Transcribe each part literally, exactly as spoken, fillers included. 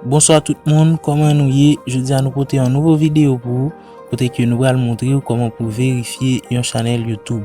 Bonswa tout moun, kòman nou ye? Jodi a nou pote yon nouvo videyo pou ou, kote ke nou pral montre w kòman pou verifye yon chanèl YouTube.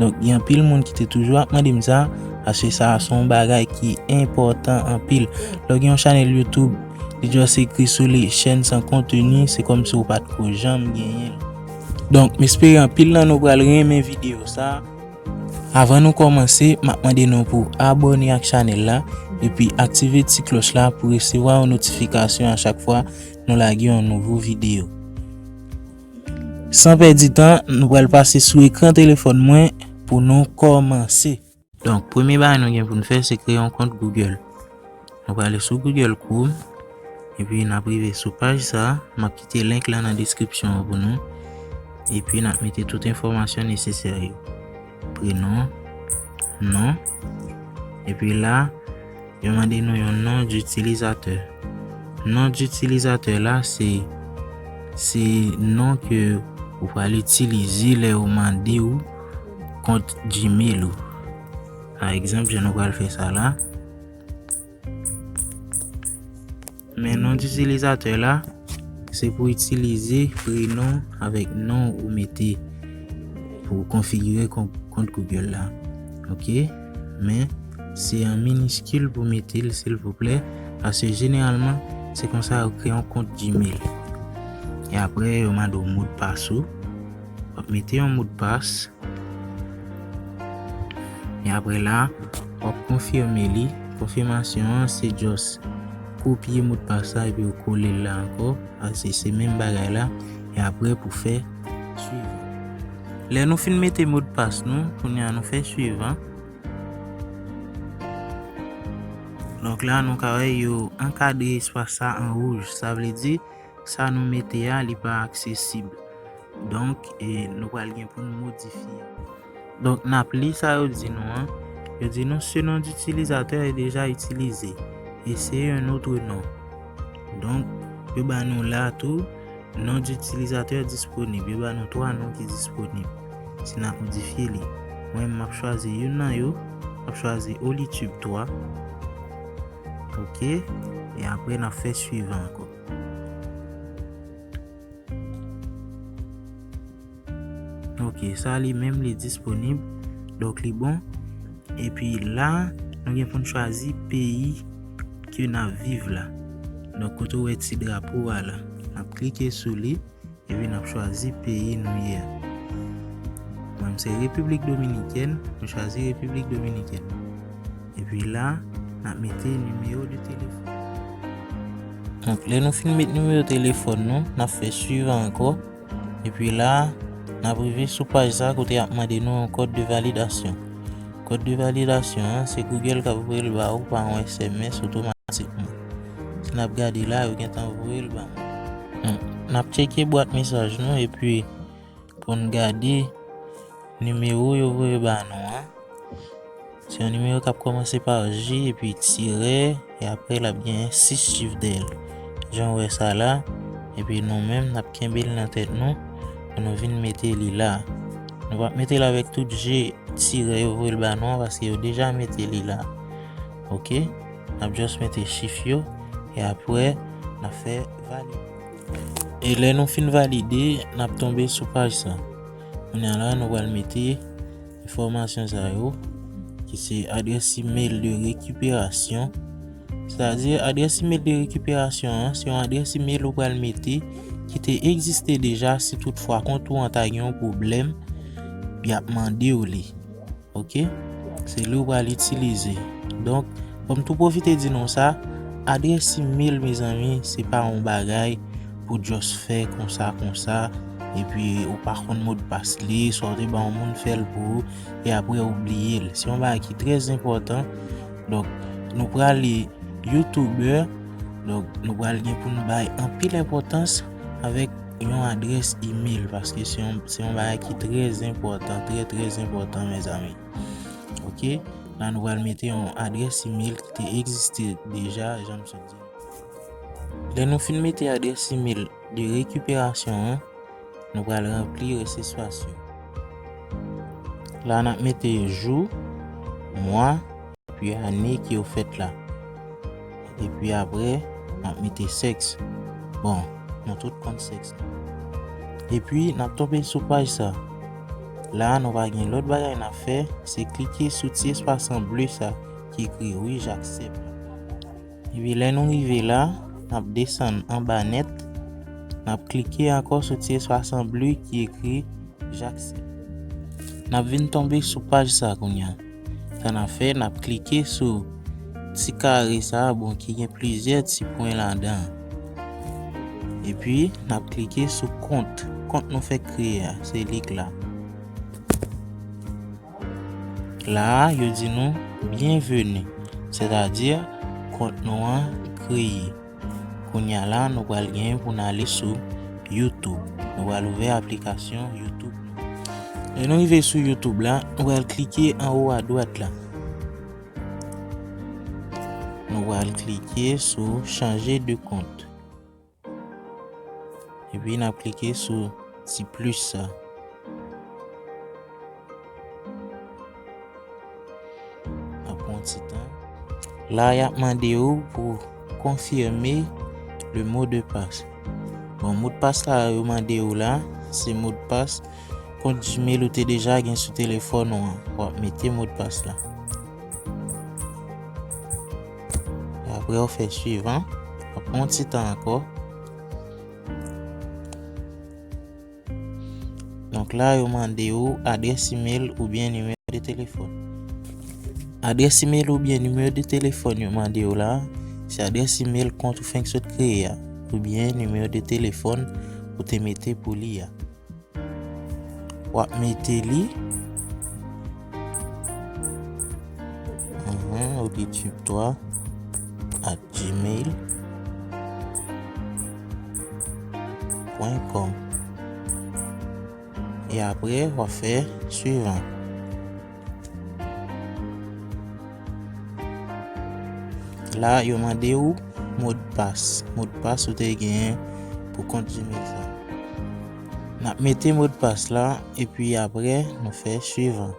Donk, gen anpil moun ki te toujou ap mande m sa, paske sa a se yon bagay ki enpòtan anpil. Lè w gen yon chanèl YouTube, li just ekri sou li chaîne sans contenu, se kòmsi w pa t ko janm genyen l. Donk, m espere anpil nan nou pral renmen videyo sa a. Avan nou kòmanse, m ap mande nou pou abòne ak chanèl la, epi aktive ti klòch la pou resevwa yon notifikasyon a chak fwa nou lage yon nouvo videyo. San pèdi tan, nou pral pase sou ekran telefòn mwen pou nou kòmanse. Donk, premye bagay nou gen pou n fè, se kreye yon kont Google. Nou prale sou Google Chrome, epi n ap rive sou paj sa a. M ap kite link la nan deskripsyon an pou nou. Epi n ap mete tout enfòmasyon nesesè yo. Prenon, non. Epi la, yo mande nou yon non ditilizatè. Non ditilizatè la, se, se non ke ou pral itilize lè yo mande w kont Gmail ou. Pa egzanp, jan nou pral fè sa la. Men non ditilizatè la, se pou itilize prenon avèk non ou mete pou konfigire kon-, kont Google la. Oke? Men, se an miniskil pou mete l, silvouplè, paske jeneralman, se konsa yo kreye yon kont Gmail. E apre, yo mande w modpas ou. W ap mete yon modpas. E apre la, w ap konfime li. Konfimasyon an, se just kopye modpas la epi w kole l la ankò. A, se, se menm bagay la. E apre, pou fè swivan. Lè nou fin mete modpas nou, kounye a nou fè swivan. Donk la, nou ka wè yo ankadre espas sa an wouj. Sa vle di, sa nou mete a, li pa aksesib. Donk, e, nou pral gen pou n modifye. Donk, n ap li sa yo di nou an. Yo di nou, ce nom d'utilisateur est déjà utilisé. Essayez un autre nom. Donk, yo ba nou la tou, nom d'utilisateur disponible. Yo ba nou twa non ki disponib. Si n ap modifye li. Mwen, m ap chwazi youn nan yo. M ap chwazi Olitube twa. Oke. E apre, n ap fè swivan ankò. Oke, sa li menm li disponib. Donk, li bon. Epi la, nou gen pou n chwazi peyi ke n ap viv la. Donk, kote w wè ti drapo a la. N ap klike sou li, epi n ap chwazi peyi nou ye a. Mwen, m se Repiblik Dominikèn, m chwazi Repiblik Dominikèn. Epi la, n ap mete nimewo de telefòn. Donk, lè nou fin met nimewo telefòn nou, n ap fè swivan ankò. Epi la, n ap rive sou paj sa kote y ap mande nou yon kòd de validasyon. Kòd de validasyon an, se Google k ap voye l ba ou pa yon S M S otomatikman. Si n ap gade la, yo gentan voye l ba nou. N ap tcheke bwat mesaj nou, epi pou n gade nimewo yo voye ba nou an. Se yon nimewo k ap kòmanse pa J epi tirè, e apre l ap gen sis chif dèyè l. Jan w wè sa la, epi nou menm, n ap kenbe l nan tèt nou, pou nou vin mete li la. Nou p ap mete l avèk tout J tirè yo voye l ba nou an, paske yo deja mete li la. Oke? N ap just mete chif yo, e apre, n ap fè valide. E lè nou fin valide, n ap tonbe sou paj sa. Kounye a la, nou pral mete enfòmasyon sa yo, ki se adrès imèl de rekiperasyon. Sètadi, adrès imèl de rekiperasyon an, se yon adrès imèl ou pral mete ki te egziste deja si toutfwa kont ou an ta gen yon pwoblèm, y ap mande w li. Oke? Se li ou pral itilize. Donk, fò m tou pwofite di nou sa, adrès imèl, mezanmi, se pa yon bagay pou just fè konsa, konsa, epi ou pa konn modpas li, swa w te ba yon moun fè l pou ou, e apre ou bliye l. Se yon bagay ki trè enpòtan. Donk, nou prale YouTuber. Donk, nou pral gen pou n bay anpil enpòtans avèk yon adrès imèl, paske se yon, se yon bagay ki trè enpòtan, trè, trè enpòtan, mezanmi. Oke? La, nou pral mete yon adrès imèl ki te egziste deja, jan m sot di. Lè nou fin mete adrès imèl de rekiperasyon an, nou pral ranpli rès espas yo. La, n ap mete jou, mwa, epi ane ke w fèt la. Epi apre, N ap mete sèks. Bon, nou tout konn sèks. Epi, n ap tonbe sou paj sa. La, nou pa gen lòt bagay n ap fè, se klike sou ti espas an ble sa ki ekri "Oui, j'accepte". Epi, lè nou rive la, n ap desann anba nèt, n ap klike ankò sou ti espas an ble ki ekri "J'accepte". N ap vin tonbe sou paj sa kounye a. Sa n ap fè, n ap klike sou ti kare sa, bon, ki gen plizyè ti pwen ladan. Epi, n ap klike sou kont. Kont nou fèk kreye a, se li k la. La a, yo di nou, "Byenveni." Sètadi, kont nou an kreye. Kounye a la, nou pral gen pou n ale sou YouTube. Nou pral ouvè aplikasyon YouTube. Lè nou rive sou YouTube la, nou pral klike anwo adwat la. Nou pral klike sou "Changer de compte". Epi n ap klike sou ti plis sa. N ap pran ti tan. La, y ap mande ou pou konfime le mot de passe. Bon, modpas la yo mande ou la, se modpas kont Gmail ou te deja gen sou telefòn ou an. W ap mete modpas la. Apre, w fè suivant. W ap pran ti tan ankò. Donk la, yo mande ou adrès imèl oubyen nimewo de telefòn. Adrès imèl oubyen nimewo de telefòn yo mande ou la, se adrès imèl kont ou fenk sot kreye a, oubyen nimewo de telefòn ou te mete pou li a. W ap mete li. Mhm, ok, tube twa at gmail pwen kòm. E apre, w ap fè suivant. La, yo mande ou modpas. Modpas ou te genyen pou kont Gmail sa. N ap mete modpas la, epi apre, nou fè suivant.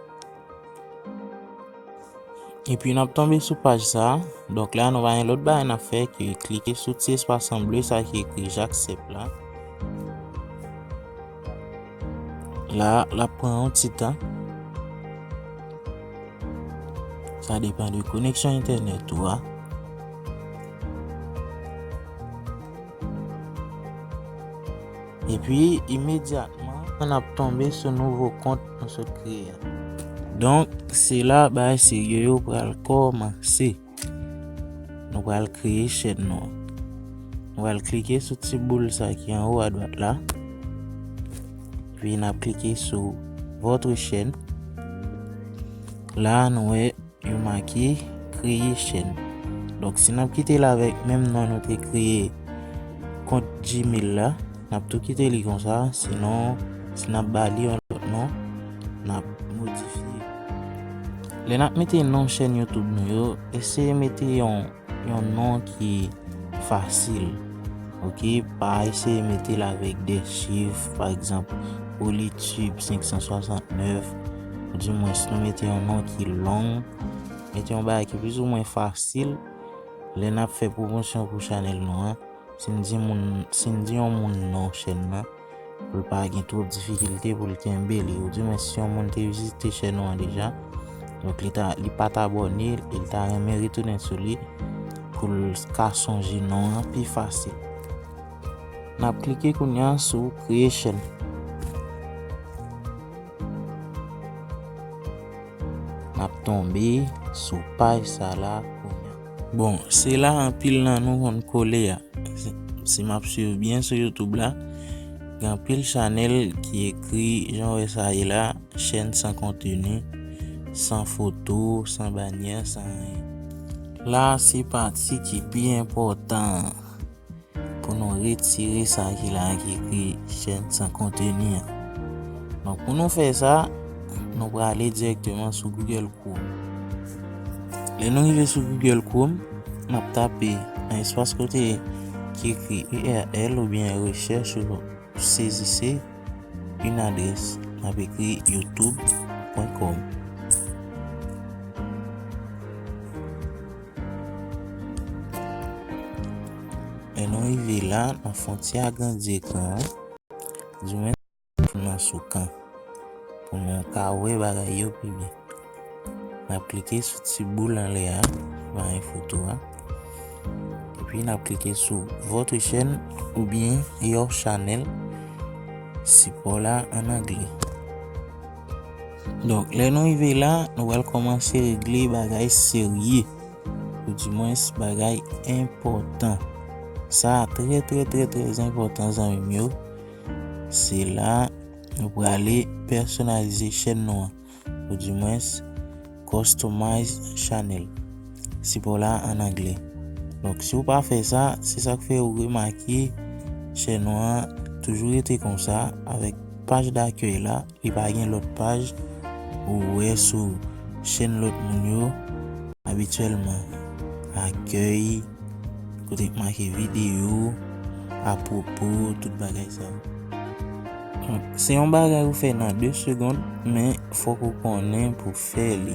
Epi n ap tonbe sou paj sa. Donk la, nou pa gen lòt bagay n ap fè ke klike sou ti espas an ble sa ki ekri "J'accepte" la. La, l ap pran yon ti tan. Sa depann de koneksyon entènèt ou a. Epi, imedyatman, n ap tonbe sou nouvo kont nou sot kreye a. Donk, se la bagay serye yo pral kòmanse. Nou pral kreye chèn nou an. Nou pral klike sou ti boul sa ki anwo adwat la. Epi, n ap klike sou "Votre chaîne". La, nou wè yo make "Créer chaîne". Donk, si n ap kite l avèk menm non nou te kreye kont Gmail la, n ap tou kite li konsa, sinon, si n ap ba li yon lòt non, n ap modifye. Lè n ap mete non chèn YouTube nou yo, eseye mete yon, yon non ki fasil. Ok, pa eseye mete l avèk de chif, pa egzanp, Polytube senk san swasantnèf, oudimwens nou mete yon non ki long, mete yon bagay ki plizoumwen fasil lè n ap fè pwomosyon pou chanèl nou an. Si n di moun, si n di yon moun non chèn nan, pou l pa gen twòp difikilte pou l kenbe li. Oudimwens, si yon moun te vizite chèn nou an deja, donk li ta, li pa t abòne, e l ta renmen retounen sou li, pou l ka sonje non an pi fasil. N ap klike kounye a sou "Créer chaîne". N ap tonbe sou paj sa la kounye a. Bon, se la anpil nan nou konn kole a. Si, si m ap swiv byen sou YouTube la, gen anpil chanèl ki ekri, jan w wè sa ye la, "Chaîne sans contenu, sans photo, sans bannière, sans rien." La, se pati ki pi enpòtan an. Pou nou retire sa ki la ki ekri "Chaîne sans contenu" an. Donk, pou nou fè sa, nou prale dirèkteman sou Google Chrome. Lè nou rive sou Google Chrome, n ap tape nan espas kote ki ekri "U R L" oubyen rechèch ou sezise yon adrès. N ap ekri youtube pwen kòm. Nou rive la, nan fwontyè agrandi ekran an, di mwen nan sou kan, pou nou ka wè bagay yo pi byen. N ap klike sou ti boul anlè a, ki ba yon foto a. Epi n ap klike sou Votre chaîne oubyen Your Channel, sipò la an anglè. Donk, lè nou rive la, nou pral kòmanse regle bagay serye. Oudimwens, bagay enpòtan. Sa a trè, trè, trè, trè enpòtan, zanmi m yo. Se la nou prale pèsonalize chèn nou an. Oudimwens, customize channel. Sipò la an anglè. Donk, si w pa fè sa, se sa k fè ou remake chèn nou an toujou rete konsa, avèk paj dakèy la, li pa gen lòt paj ou wè sou chèn lòt moun yo abityèlman. Akèy, kote k make videyo, apwopo, tout bagay sa yo. Se yon bagay ou fè nan de segonn, men fòk ou konnen pou fè li.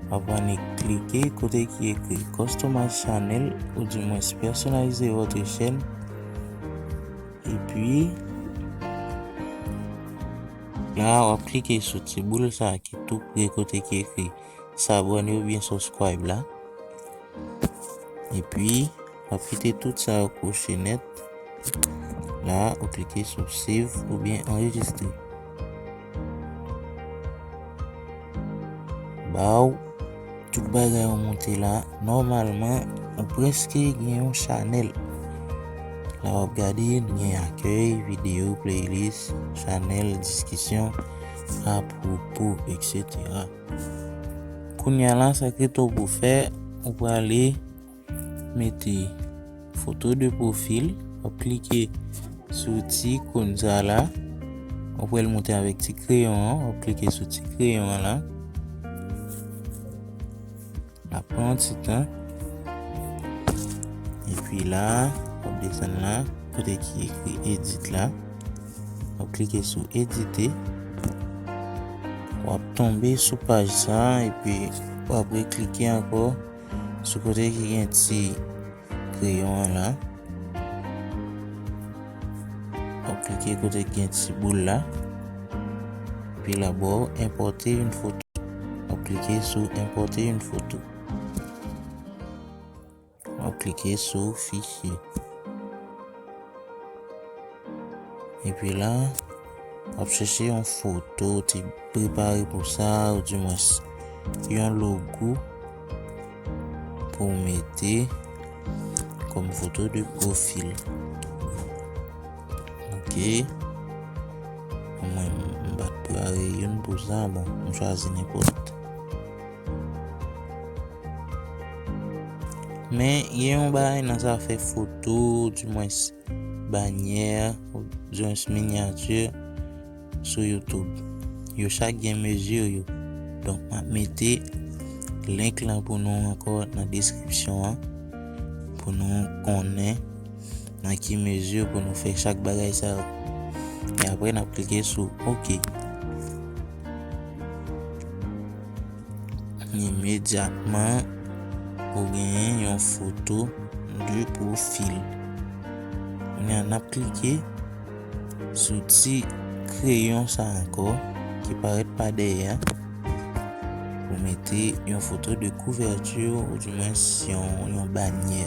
W ap annik klike kote ki ekri Customize Channel, oudimwens pèsonalize votre chaîne. Epi, la, w ap klike sou ti boul sa a ki tou pre kote ki ekri s'abonner oubyen subscribe la. Epi, w ap kite tout sa yo koche nèt. La, ou klike sou save oubyen anrejistre. Ba w tout bagay ou monte la, nòmalman, ou prèske gen yon chanèl. La w ap gade, gen akèy, videyo, playlist, chanèl, diskisyon, apwopo, etsetera. Kounye a la, sa k rete w pou fè, ou prale mete foto de pwofil, w ap klike sou ti ikòn sa la, w ap wè l monte avèk ti kreyon an, w ap klike sou ti kreyon an la. L ap pran yon ti tan. Epi la, w ap desann la, kote ki ekri edit la. W ap klike sou edite. W ap tonbe sou paj sa, epi w ap reklike ankò sou kote ki gen ti kreyon an la. W ap klike kote ki gen ti boul la. Epi la, ba w enpòte yon foto. W ap klike sou enpòte yon foto. W ap klike sou fichye. Epi la, w ap chèche yon foto ou te prepare pou sa, oudimwens yon logo pou w mete kòm foto de pwofil. Ok. Mwen, m pa t prepare youn pou sa, bon, m chwazi nenpòt. Men, gen yon bagay nan zafè foto, oudimwens banyè, oudimwens minyati sou YouTube. Yo chak gen mezi yo. Donk, m ap mete link lan pou nou ankò nan deskripsyon an, pou nou konnen nan ki mezi pou nou fè chak bagay sa yo. E apre, n ap klike sou OK. Imedyatman, ou genyen yon foto de pwofil. Kounye a, n ap klike sou ti kreyon sa ankò ki parèt pa dèyè a pou mete yon foto de kouvèti oudimwens yon, yon banyè.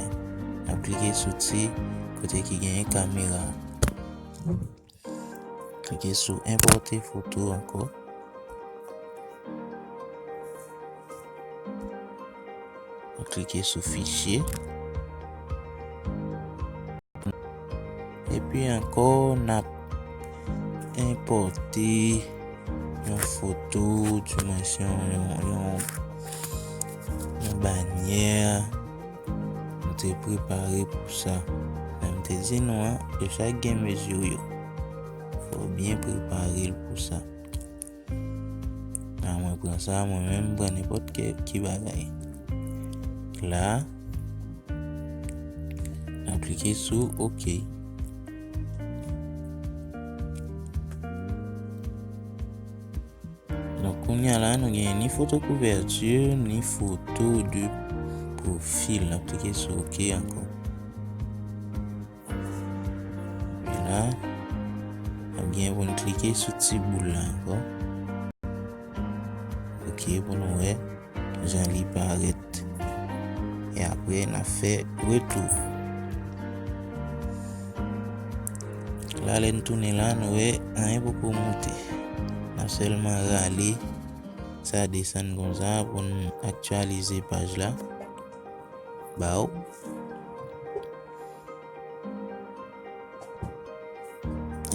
N ap klike sou ti kote ki genyen kamera. Klike sou enpòte foto ankò. Klike sou fichye. Epi ankò, n ap enpòte yon foto, oudimwens yon, yon, yon, yon banyè. Nou te prepare pou sa. Men m te di nou an, yo chak gen mezi yo. Fò w byen prepare l pou sa. A, mwen pran sa, mwen menm, m pran nenpòt ki, ki bagay. La, n ap klike sou OK. Donk, kounye a la, nou gen ni foto kouvèti, ni foto de pwofil. N ap klike sou OK ankò. la, n ap gen pou n klike sou ti boul la ankò. Ok, pou nou wè jan li parèt. E apre, n ap fè retou. La, lè n tounen la, nou wè anyen poko moute. N ap sèlman rale sa desann konsa pou n aktyalize paj la. Baw.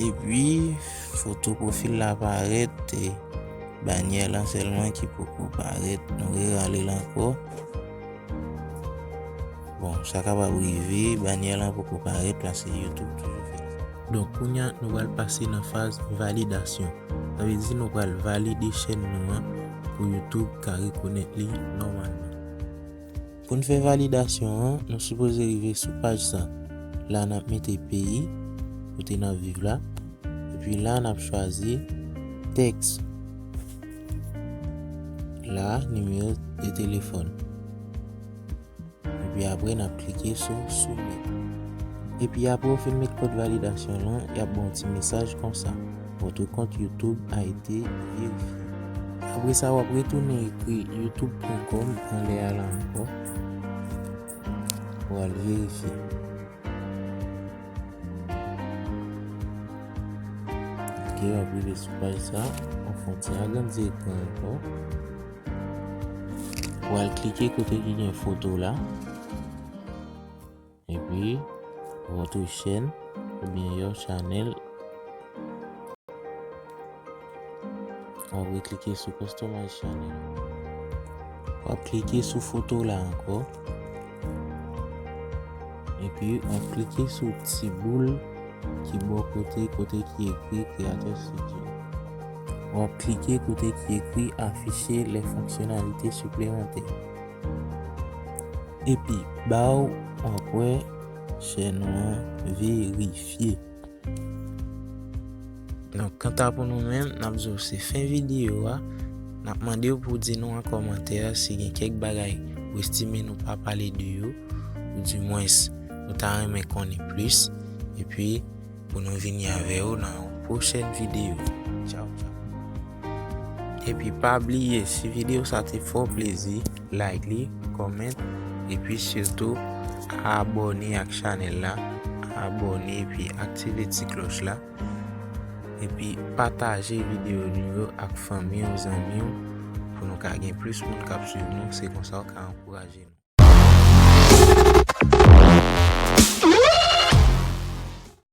Epi, foto pwofil la parèt, e banyè lan sèlman ki poko parèt. Nou rerale l ankò. Bon, sa kapab rive, banyè lan poko parèt paske YouTube toujou fè sa. Donk, kounye a, nou pral pase nan faz validasyon. Sa vle di nou pral valide chèn nou an pou YouTube ka rekonèt li nòmalman. Pou n fè validasyon an, nou sipoze rive sou paj sa. La, n ap mete peyi kote n ap viv la. Epi la, n ap chwazi tèks. La, nimewo de telefòn. Epi apre, n ap klike sou soumet. Epi apre w fin met kòd validasyon lan, y ap ba w yon ti mesaj konsa. Votre compte YouTube a été vérifié. Apre sa, w ap retounen ekri youtube pwen kòm anlè a la ankò. Pou al verifye. Ok, w ap rive sou paj sa. Ou fè yon ti agrandi ekran ankò. Ou al klike kote ki gen foto la. Epi, votre chaîne oubyen your channel. W ap reklike sou Customize Channel. W ap klike sou foto la ankò. Epi, w ap klike sou ti boul ki bò kote, kote ki ekri Creator Studio. W ap klike kote ki ekri Afficher les fonctionnalités supplémentaires. Epi, baw, w ap wè chèn nou an verifye. Donk, kanta pou nou menm, n ap di w se fen videyo a. N ap mande w pou w di nou an kòmantè si gen kèk bagay ou estime nou pa pale de yo, oudimwens ou ta renmen konnen plis. Epi, pou nou vini avè w nan yon pwochèn videyo. Tchaw, tchaw. Epi pa bliye, si videyo sa te fè w plezi, like li, comment, epi sitou abòne ak chanèl la, abòne epi aktive ti klòch la, epi pataje videyo nou yo ak fanmi w, zanmi w, pou nou ka gen plis moun k ap swiv nou, se konsa w ka ankouraje nou.